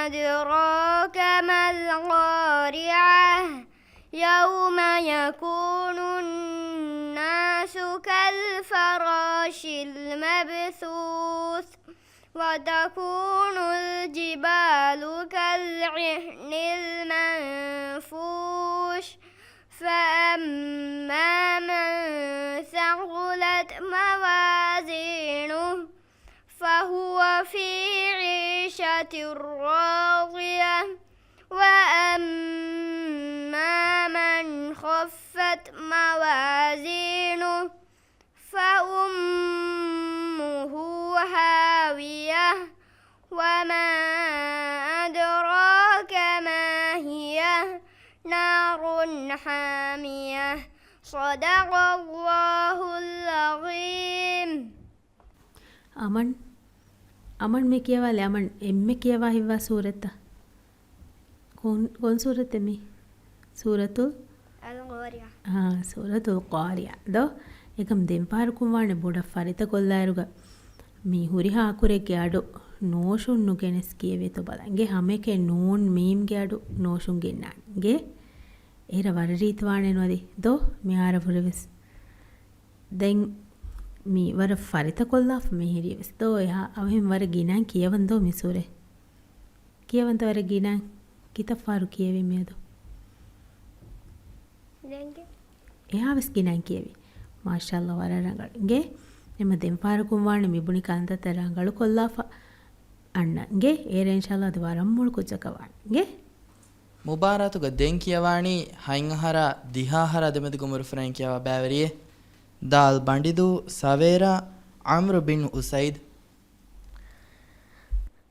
أدراك ما القارعة؟ يوم يكون الناس كالفراش المبثوث وتكون الجبال كالعهن المنفوش فأما من ثقلت موازينه فهو في عيشة راضية موازينه فأمه هاوية وما أدراك ما هي نار حامية. صدق الله العظيم. އަމަން، އަމަން މި ކިޔަވާލެ، އަމަން އެންމެ ކިޔަވާ ހިތްވާ ސޫރަތްތަ؟ ކޮން، ކޮން ސޫރަތެއް މީ؟ ސޫރަތުލް؟ އަލްޤާރިޢާ. އާ، ސޫރަތުލް ޤާރިޢާ. ދޯ؟ އެކަމް ދެން ފަހަރަކުން ވާނެ ބޮޑަށް ފަރިތަކޮށްލާއިރުގަ މި ހުރިހާ އަކުރެއްގެ އަޑު ނޯށުން ނުގެނެސް ކިޔެވޭތޯ ބަލަން. އިނގޭ ހަމައެކަނި ނޫން މީމްގެ އަޑު ނޯށުން ގެންނާނެ. އިނގޭ އޭރަށް ވަރަށް ރީތިވާނެ ނުވަދި. ދޯ؟ މިހާރަށްވުރެވެސް. ދެން މި ވަރަށް ފަރިތަކޮށްލާފަ މިހިރީވެސް. ދޯ އެހާ އަވަހެން ވަރަށް ގިނައިން ކިޔަވަން ދޯ މި ސޫރަތް. ކިޔަވަންތަ ވަރަށް ގިނައިން؟ ކިތައް ފަހަރު ކިޔެވީ މިއަދު؟ ދެންގެ. އެހާވެސް ގިނައިން ކިޔެވި. މާޝާﷲ ވަރަށް ރަނގަޅު. އިނގޭ؟ އެމަ ދެން ފަހަރަކުން ވާނެ މިބުނި ކަންތައްތައް ރަނގަޅުކޮށްލާފަ. އަންނަ. އިނގޭ؟ އޭރަ އިންޝާﷲ އަދި ވަރަށް މޮޅު ކުއްޖަކަށް ވާނެ. އިނގޭ؟ މުބާރާތުގަ ދެން ކިޔަވާނީ ހަތް އަހަރާ ދިހަ އަހަރާ ދެމެދުގެ އުމުރުފުރައިން ކިޔަވާ ބައިވެރިއެއް. ދާލް ބަނޑިދޫ ސަވޭރާ ޢަމްރު ބިން އުސައިދު.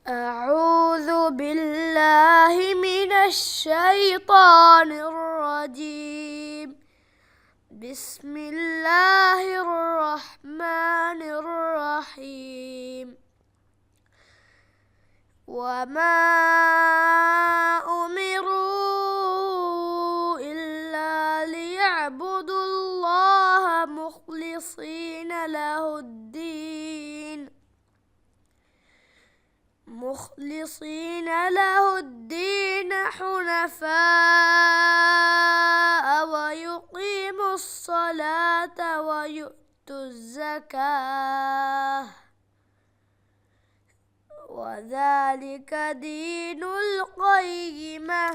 أعوذ بالله من الشيطان الرجيم. بسم الله الرحمن الرحيم. وما أمروا إلا ليعبدوا الله مخلصين له الدين، مخلصين له الدين حنفاء ويقيموا الصلاة ويؤتوا الزكاة، وذلك دين القيمة.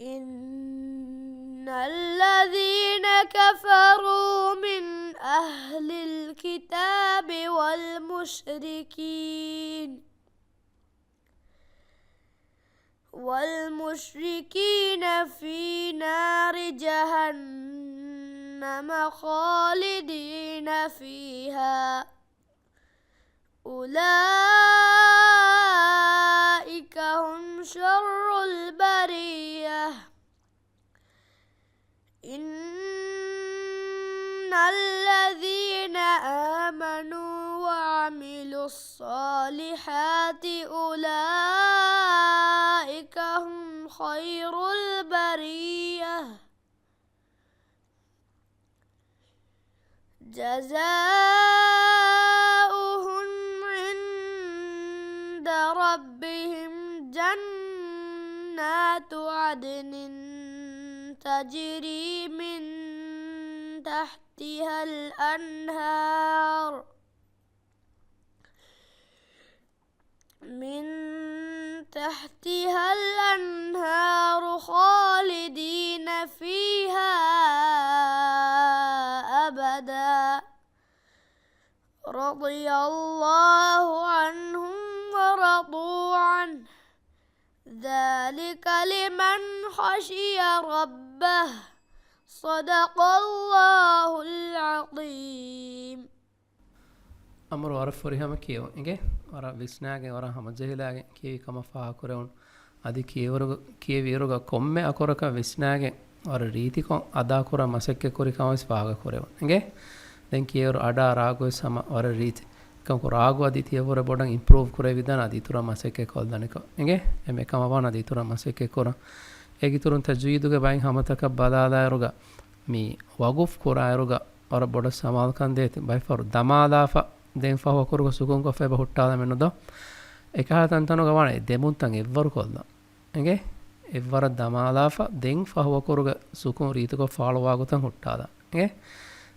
إن الذين كفروا من أهل الكتاب والمشركين والمشركين في نار جهنم خالدين فيها، أولئك هم شر البرية. إن الذين آمنوا وعملوا الصالحات أولئك هم خير البرية. جزاؤهم عند ربهم جنات عدن تجري من تحتها الأنهار، من تحتها الأنهار خالدين فيها أبدا، رضي الله عنهم ورضوا عنه، ذلك لمن خشي ربه، صدق الله العظيم. އަމުރު ވަރަށް ފުރިހަމަ ކިޔެވުން. އިނގޭ؟ ވަރަށް ވިސްނާގެން، ވަރަށް ހަމަޖެހިލާގެން ކިޔެވި ކަމަށް ފާހަގަކުރެވުނު. އަދި ކިޔެވިއިރުގަ، ކިޔެވިއިރުގަ ކޮންމެ އަކުރަކަށް ވިސްނާގެން، ވަރަށް ރީތިކޮށް އަދާކުރަން މަސައްކަތްކުރި ކަމަށް ވެސް ފާހަގަކުރެވުނު. އިނގޭ؟ ދެން ކިޔެވިއިރު އަޑާ ރާގުވެސް ހަމަ ވަރަށް ރީތި. އެކަމަކު ރާގު އަދި ތިޔަބަހުރެ ބޮޑަށް އިމްޕްރޫވް ކުރެވިދާނެ އަދި އިތުރަށް މަސައްކަތް ކޮށްލަނިކޮށް. އިނގޭ؟ އެމެ ކަމަށް ވާން އަދި އިތުރަށް މަސައްކަތް ކުރަން. އޭގެ އިތުރުން ތަޖްވީދުގެ ބައިން ހަމަތަކަށް ބަލާލާއިރުގަ މި ވަގުފް ކުރާއިރުގަ ވަރަށް ބޮޑަށް ސަމާލުކަން ދޭތި. ބައިފަހަރު ދަމާލާފަ ދެން ފަހު އަކުރުގަ ސުކޫންކޮށްފަ އެބަ ހުއްޓާލަމެއްނު ދޯ؟ އެކަހަލަ ތަންތަނުގަ ވާނެ ދެމުންތަން އެއްވަރު ކޮށްލަން. އިނގޭ؟ އެއްވަރަށް ދަމާލާފަ ދެން ފަހު އަކުރުގަ ސުކޫން ރީތިކޮށް ފާޅުވާ ގޮތަށް ހުއްޓާލަން. އިނގޭ؟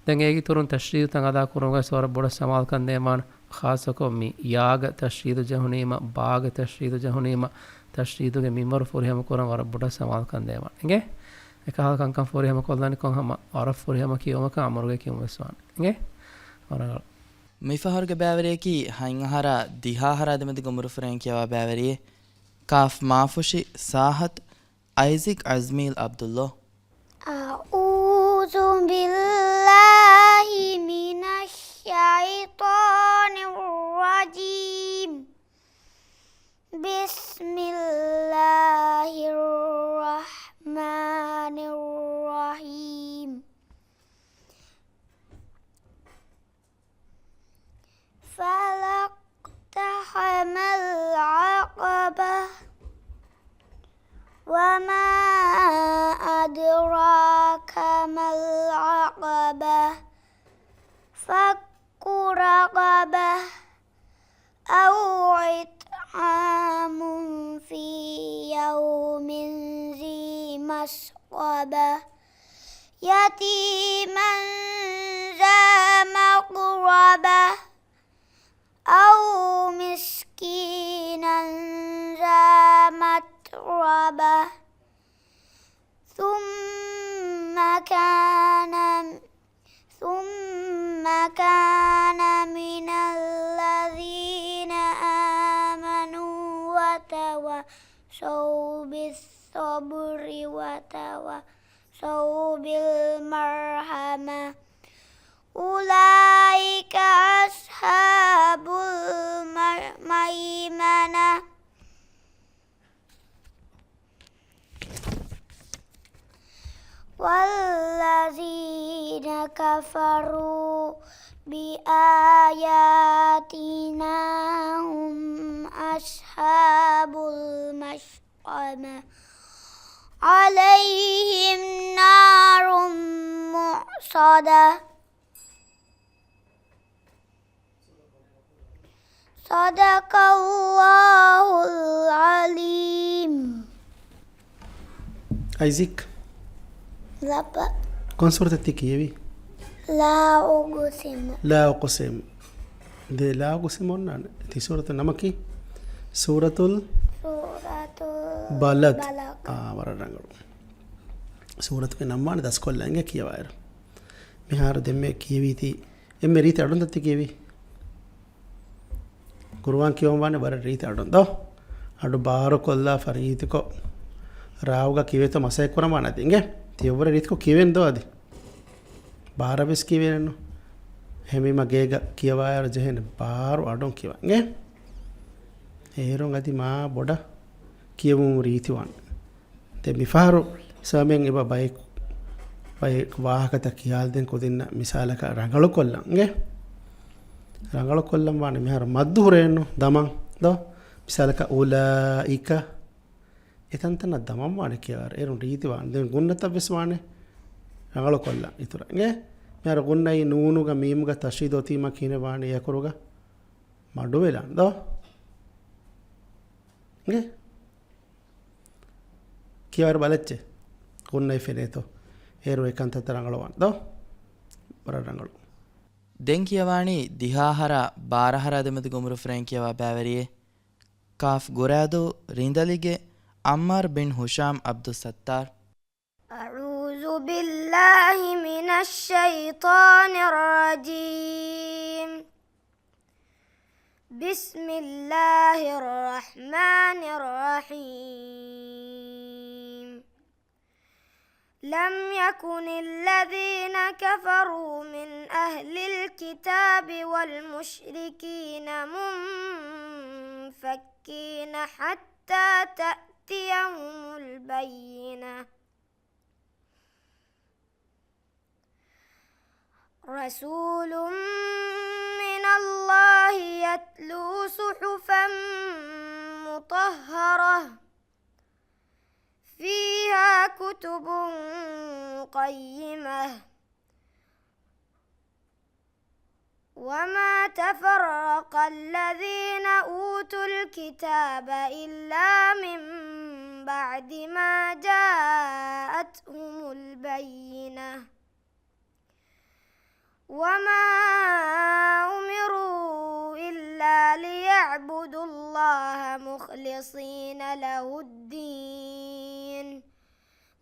ދެން އޭގެ އިތުރުން ތަޝްދީދުތައް އަދާ ކުރުމުގަ ވަރަށް ބޮޑަށް ސަމާލުކަން ދޭންވާނެ. ޚާއްޞަކޮށް މި ޔާގަ ތަޝްދީދު ޖެހުނީމަ، ބާގަ ތަޝްދީދު ޖެހުނީމަ، ތަޝްދީދުގެ މިންވަރު ފުރިހަމަ ކުރަން ވަރަށް ބޮޑަށް ސަމާލުކަން ދޭންވާނެ. އިނގޭ؟ އެކަހަލަ ކަންކަން ފުރިހަމަ ކޮށްލަނިކޮށް ހަމަ ވަރަށް ފުރިހަމަ ކިޔުމަކަށް އަމުރުގެ ކިޔުން ވެސް ވާނެ. އިނގޭ؟ ވަރަށް ރަނގަޅު. މިފަހަރުގެ ބައިވެރިޔަކީ ހަތް އަހަރާ ދިހަ އަހަރާ ދެމެދުގެ އުމުރުފުރެއް ކިޔަވާ ބައިވެރިއެއް. ކާފް މާފުށި ސާހަތް އައިޒިކް އަޒްމީލް އަބްދުﷲ. أعوذ بالله من الشيطان الرجيم. بسم الله الرحمن الرحيم. فلا اقتحم العقبة. وما أدراك ما العقبة. فك رقبة. أو إطعام في يوم ذي مسغبة. يتيما ذا مقربة. أو مسكينا ذا متربة. ثم كان، ثم كان من الذين آمنوا وتواصوا بالصبر وتواصوا بالمرحمة. أولئك أصحاب الميمنة. والذين كفروا بآياتنا هم أصحاب المشأمة. عليهم نار مؤصدة. صدق الله العظيم. އައިޒިކް. ލަބަ. ކޮން ސޫރަތެއް ތި ކިޔެވީ؟ لا أقسم. لا أقسم. ދެ ލާ އުޤްސިމު އޮންނާނެ. ތި ސޫރަތު ނަމަކީ؟ ސޫރަތުލް ސޫރަތުލް ބަލަދް. ބަލަދް. އާ، ވަރަށް ރަނގަޅު. ސޫރަތުގެ ނަން ވާނެ ދަސްކޮށްލާ އިނގޭ ކިޔަވާއިރު. މިހާރު ދެންމެ ކިޔެވީތީ އެންމެ ރީތި އަޑުންތަ ތި ކިޔެވީ؟ ޤުރުއާން ކިޔަވަން ވާނެ ވަރަށް ރީތި އަޑުން ދޯ؟ އަޑު ބާރުކޮށްލާފަ ރީތިކޮށް ރާވުގަ ކިޔެވޭތޯ މަސައްކަތް ކުރަން ވާނެ އަދި އިނގޭ؟ ތި އެއްވަރަށް ރީތިކޮށް ކިޔެވެން ދޯ އަދި؟ ބާރަށް ވެސް ކިޔެވޭނެއްނު. އެހެންވީމަ ގޭގަ ކިޔަވާއިރު ޖެހޭނެ ބާރު އަޑުން ކިޔަވަން އިނގޭ؟ އޭރުން އަދި މާ ބޮޑަށް ކިޔެވުން ރީތިވާނެ. ދެން މިފަހަރު ސަމިއަށް އެބަ ބައެއް، ބައެއް ވާހަކަތައް ކިޔާލަދޭން ކުދިންނަށް މިސާލަކަށް ރަނގަޅުކޮށްލަން އިނގޭ؟ ރަނގަޅުކޮށްލަން ވާނެ މިހާރު މައްދު ހުރޭނު ދަމަން ދޯ؟ މިސާލަކަށް އުލާއިކަ. އެތަންތަނަށް ދަމަން ވާނެ ކިޔާ އޭރުން ރީތިވާނެ. ދެން ގުންނަތައް ވެސް ވާނެ ރަނގަޅުކޮށްލަން އިތުރަށް އިނގޭ؟ މިހާރު ގުންނައި ނޫނުގަ މީމުގަ ތަޝްދީދު އޮތީމަ ކިހިނެއް ވާނެ އެ އަކުރުގަ؟ މަޑުވެލާނެ ދޯ؟ އިނގޭ؟ ކިޔާއިރު ބަލައްޗޭ. ގުންނައި ފެނޭތޯ. އޭރު އެކަންތައްތައް ރަނގަޅުވާނެ ދޯ؟ ވަރަށް ރަނގަޅު. ދެން ކިޔަވާނީ ދިހަ އަހަރާ ބާރަ އަހަރާ ދެމެދުގެ އުމުރު ފުރޭން ކިޔަވާ ބައިވެރިއެއް. ކާފް ގުރާދޫ ރިނދަލިގެ ޢައްމާރު ބިން ހިޝާމް ޢަބްދުއްސައްތާރު. أعوذ بالله من الشيطان الرجيم. بسم الله الرحمن الرحيم. لم يكن الذين كفروا من أهل الكتاب والمشركين منفكين حتى تأتيهم البينة. رسول من الله يتلو صحفا مطهرة فيها كتب قيمة. وما تفرق الذين أوتوا الكتاب إلا من بعد ما جاءتهم البينة. وما أمروا إلا ليعبدوا الله مخلصين له الدين،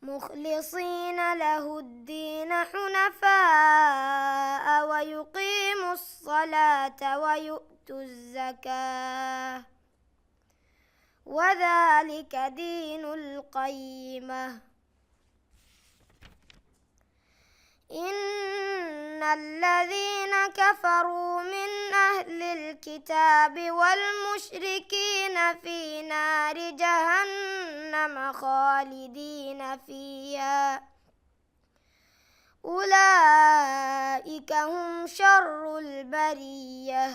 مخلصين له الدين حنفاء ويقيموا الصلاة ويؤتوا الزكاة، وذلك دين القيمة. إن الذين كفروا من أهل الكتاب والمشركين في نار جهنم خالدين فيها أولئك هم شر البرية.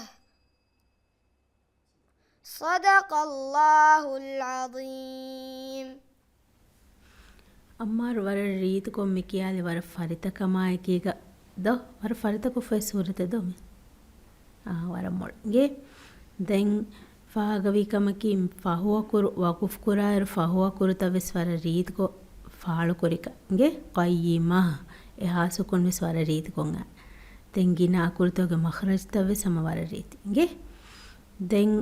صدق الله العظيم. އައްމާރު ވަރަށް ރީތިކޮށް މި ކިޔާލި ވަރަށް ފަރިތަކަމާއެކީގަ ދޯ؟ ވަރަށް ފަރިތަކޮށްފައި ސޫރަތެއް ދޯ މި؟ އާ، ވަރަށް މޮޅު. އިނގޭ؟ ދެން ފާހަގަވީ ކަމަކީ، ފަހުވަކުރު، ވަޤުފް ކުރާއިރު ފަހުވަކުރުތައް ވެސް ވަރަށް ރީތިކޮށް ފާޅުކުރިކަން. އިނގޭ؟ ޤައްޔިމާ، އެހާ ސުކުން ވެސް ވަރަށް ރީތިކޮށް އާ. ދެން ގިނަ އަކުރުތަކުގެ މަޚްރަޖުތައް ވެސް ހަމަ ވަރަށް ރީތި. އިނގޭ؟ ދެން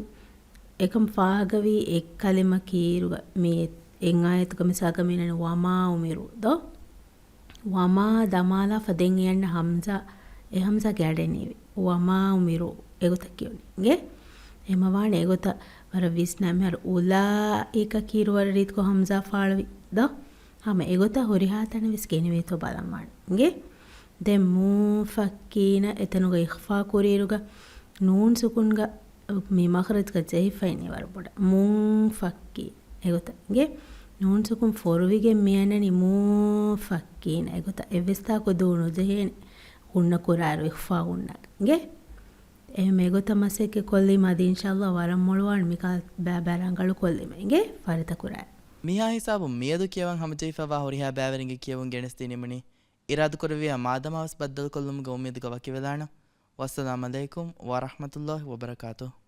އެކަން ފާހަގަވީ އެއް ކަލިމަ ކީރުގަ މި އެއް އާޔަތުގަ މިސާލަކަށް މިނަނީ ވަމާ އުމިރޫ ދޯ؟ ވަމާ ދަމާލާފަ ދެން އެއަންނަ ހަމްޒާ، އެ ހަމްޒާ ގެ އަޑެއް ނީވި. ވަމާ އުމިރޫ އެގޮތަށް ކިޔުނީ. އިނގޭ؟ އެމަ ވާނެ އެގޮތަށް ވަރަށް ވިސްނާ މިހާރު އުލާއިކަ ކީރު ވަރަށް ރީތިކޮށް ހަމްޒާ ފާޅުވި ދޯ؟ ހަމަ އެގޮތަށް ހުރިހާ ތަނެއް ވެސް ގެނެވޭތޯ ބަލަން ވާނެ. އިނގޭ؟ ދެން މޫންފައްކީނަ އެތަނުގަ އިޚްފާ ކުރިއިރުގަ ނޫން ސުކުންގަ މި މަޚްރަޖްގަ ޖެހިފައިނީ ވަރަށް ބޮޑަށް. މޫންފައްކީ އެގޮތަށް. އިނގޭ؟ ނޫން ސުކުން ފޮރުވިގެން މިއަންނަނީ މޫންފައްކީނަ އެގޮތަށް. އެއްވެސްތާކު ދޫ ނުޖެހޭނެ ގުންނަ ކުރާއިރު އިޚްފާ ގުންނާ. އިނގޭ؟ އެހެން އެގޮތަށް މަސައްކަތް ކޮށްލީމަ އަދި އިންޝާﷲ ވަރަށް މޮޅުވާނެ މިކާ ބައި ބައި ރަނގަޅު ކޮށްލީމަ. އިނގޭ؟ ފަރިތަ ކުރާއިރު. މިހާ ހިސާބުން މިއަދު ކިޔަވަން ހަމަޖެހިފައިވާ ހުރިހާ ބައިވެރިންގެ ކިޔެވުން ގެނެސްދިނީމަނީ. އިރާދަކުރެއްވިއްޔާ މާދަމާވެސް ބައްދަލުކޮށްލުމުގެ އުއްމީދުގަ ވަކިވެލާނަން. ވައްސަލާމް ޢަލައިކުމް ވަރަޙްމަތުﷲ ވަބަރަކާތުހު.